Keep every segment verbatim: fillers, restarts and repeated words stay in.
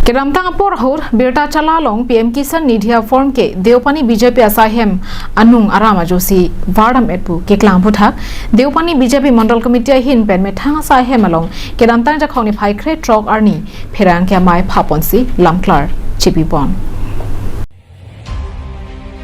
Kedamtang apor ahut birta chala along P M Kisan Nidhi aform ke Deopani B J P asai hem anung aram ajoksi vardam-et pu keklang aphuthak Deopani B J P Mondol Committee ahin pen methang asai hem along kedamtang Jakhong niphai krethrok arni pherangke amei phaponsi lamklar chipipon.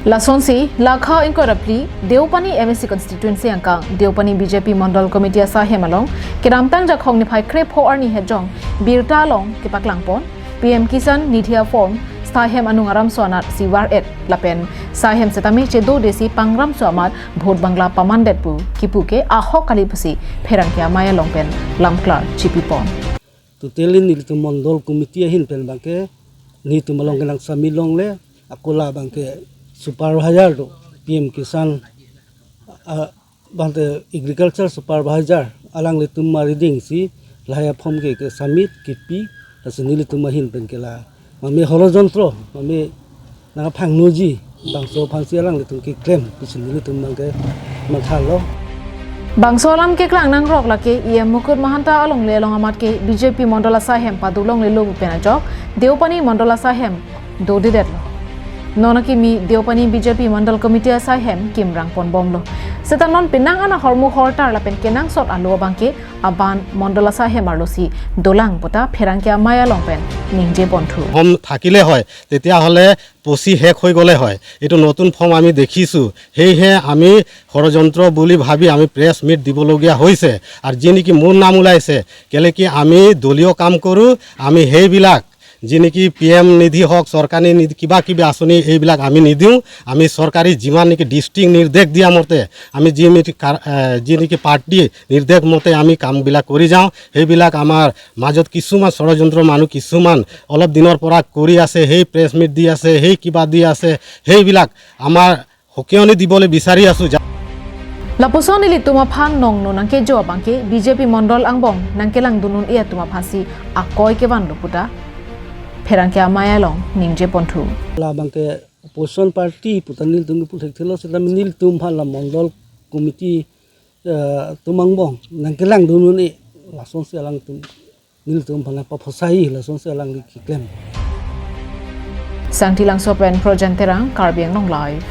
Lasonsi, lakha ingkoi ra phli, Deopani M A C constituency angkang, Deopani B J P Mondol Committee asai hem along, kedamtang Jakhong niphai krepho arni hejong, birta along kepaklangpon, P M Kisan Nidhi aform, sai hem anung aramso anatsi var-et, lapen sai hem setame chedodesi pangramso amat, vote bangla pamandet pu, kipu ke ahok kali pusi, pherangke amei along pen, lamklar chipipon. Totally nelitum Mondol Committee ahin pen abangke, nelitum along kenangsubmit longle, ako la abangke supervisor do, P M Kisan, ah, abangke agriculture supervisor, alanglitum arideng si, lahai aform ke, kesubmit, kipi, lasi nelitum ahin pen ke la, mame horojontro, mame nangphangnoji, bangso aphansi alanglitum keklem, pusi nelitum abangke mathalo. Bangso alam keklang nangrok lake E M Mukut Mahanta alongle along amat ke B J P Mondol asai hem padu longlelo pu pen ajok, Deopani Mondol asai hem dodedetlo. Non akimi Deopani B J P Mondol Committee asai hem kimrang ponbomlo. Seta non penang an ahormu hortar lapen kenangsot alo abangke aban Mondol asai hem arlosi dolang puta pherangke amei along pen ningje ponthu. Form থাকিলে হয়, তেতিয়াহ'লে পচি শেষ হৈ গ'লে হয়। এইটো নতুন ফৰ্ম আমি দেখিছোঁ, সেয়েহে আমি ষড়যন্ত্ৰ বুলি ভাবি আমি প্ৰেছ মিট দিবলগীয়া হৈছে। আৰু যি নেকি মোৰ নাম ওলাইছে, কেলে কি আমি দলীয় কাম কৰোঁ, আমি সেইবিলাক যি নেকি পি এম নিধি হওক, চৰকাৰী নিধি, কিবা কিবি আঁচনি, এইবিলাক আমি নিদিওঁ। আমি চৰকাৰী যিমান নেকি ডিষ্ট্ৰিক্ট নিৰ্দেশ দিয়া মতে, আমি যি নেকি কাৰ-, এ, যি নেকি পাৰ্টি নিৰ্দেশ মতে আমি কামবিলাক কৰি যাওঁ। সেইবিলাক আমাৰ মাজত কিছুমান ষড়যন্ত্ৰ মানুহ কিছুমান অলপ দিনৰ পৰা কৰি আছে, সেই প্ৰেছ মিট দি আছে, সেই কিবা দি আছে, সেইবিলাক আমাৰ সকীয়নি দিবলৈ বিচাৰি আছোঁ। যা- Lapuson ilitum aphan nongno nangkejo abangke B J P Mondol angbong nangkelangdun un-e atum aphansi akoi kevanlo puta pherangke amei along ningje ponthu. La abangke opposition party puta nelitum kipu thekthelo, seta nelitum aphan la Mondol Committee, eh, atum angbong nangkelangdun un-e, lasonsi alangtum nelitum aphan paphasai, lasonsi alangli keklem. Sangti Langso pen Projen Terang, Karbi Anglong Live.